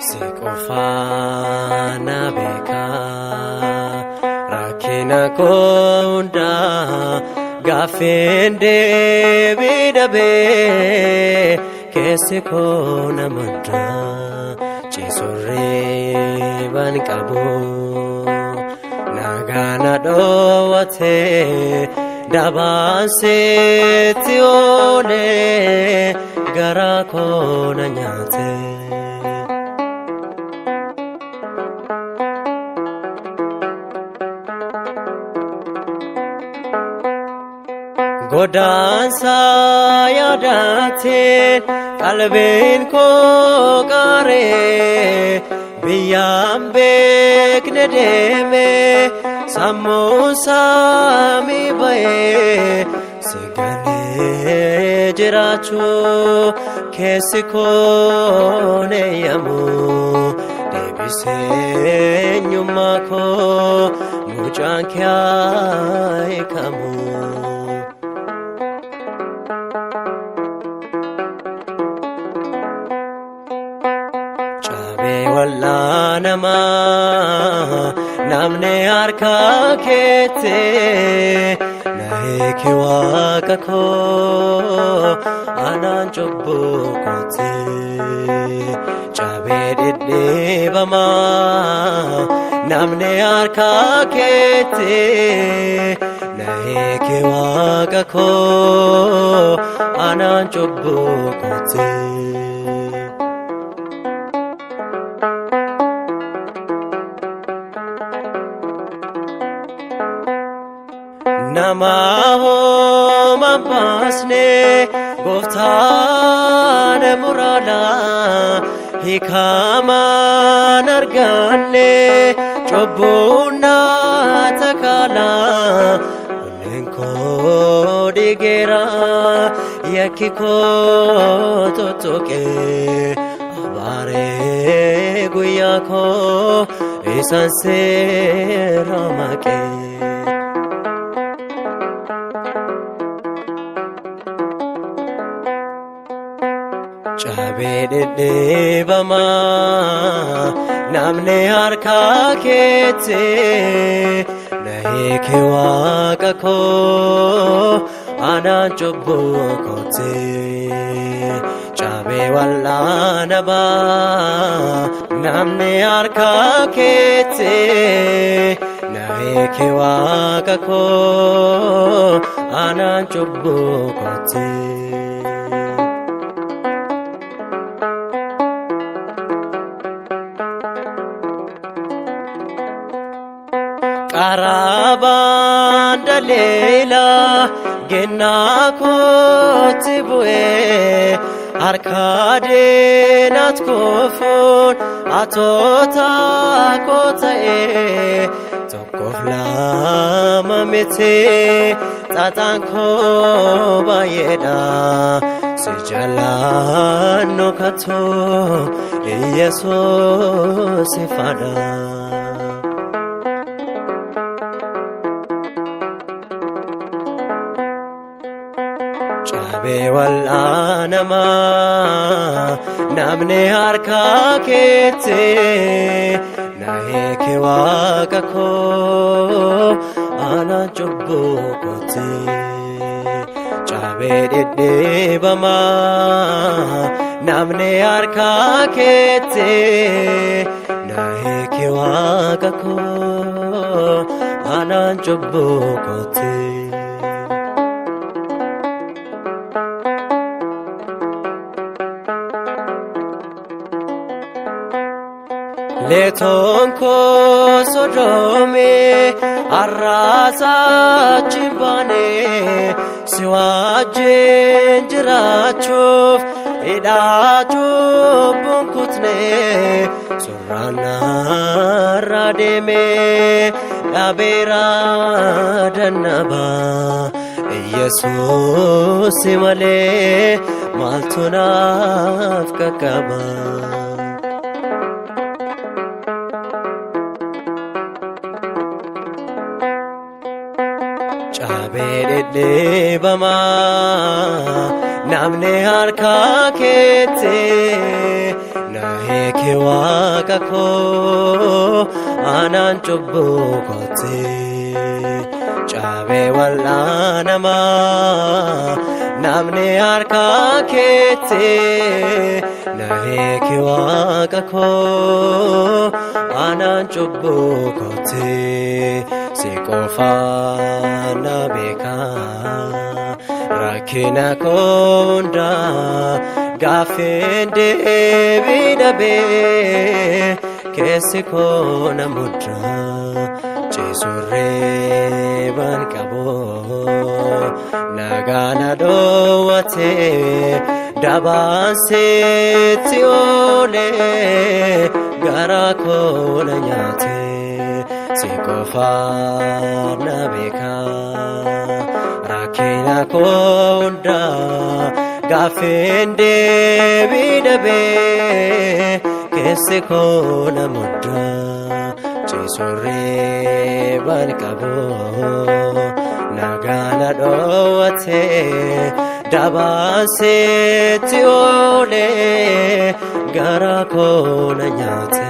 Si qofaa na beekaa rakkina koo hundaa gaaffin deebii dhabee keessi koo na maddaa ciisurree ban qabu nagaa na dhoowwatee dabaan sitti oolee garaa koo na nyaate. Godaansa yaadateen qalbiin koo qaaree biyyaan beekne deeme sammuun saamii ba'ee si galee jiraachuu keessi koo neeyyamu deebisee eenyummaa koo mucaan kee haa hiikamu. Cabee wallaanamaa namni harka keetti na hiiki waaqa koo anaan cubbuu kooti. Cabee dhidhiibamaa namni harka keetti na hiiki waaqa koo anaan cubbuu kooti. Nama hooma baasne gooftaan muraala hiikamaan arganne cubbuun na takaala onneen koo dhigeera yakki koo tuttuqe abaaree guyyaa koo isaan seera maqee. Cabee dhidhiibamaa namni harka keetti na hiiki waaqa koo anaan cubbuu kooti. Cabee wallaanamaa namni harka keetti na hiiki waaqa koo anaan cubbuu kooti. Qaraabaan daleela gennaa kootti bu'ee harka diinaat kufuun atoota koo ta'ee tokkoof lama miti xaxaan koo baay'eedha si jalaan dhokatu Yesuus ifaadha. Cabee wallaanamaa namni harka keetti na hiiki waaqa koo anaan cubbuu kooti. Cabee dhidhiibamaa namni harka keetti na hiiki waaqa koo anaan cubbuu kooti. Leetoon koo sodoome har'aasachi baane si wajjin jiraachuuf hidhaa cubbuun kutne surraan narra deeme dhabeera dannaba Yesuus malee maaltu naaf qaqqaba. Cabee dhidhiibamaa namni harka keetti Na hiiki waaqa koo anaan cubbuu kootti cabee wal'aanamaa namni harka keetti. Na hiiki waaqa koo anaan cubbuu kootti si qofaan na beekaa rakkina koo hundaa gaaffin deebii dhabee keessi koo na muddaa ciisurree ban qabu nagaa na dhoowwatee dabaan sitti oolee garaa koo na nyaate si qofaan na beekaa rakkina koo hundaa gaaffin deebii dhabee keessi koo na muddaa ciisurree ban qabu nagaa na dhoowwatee dabaan sitti oolee garaa koo na nyaate.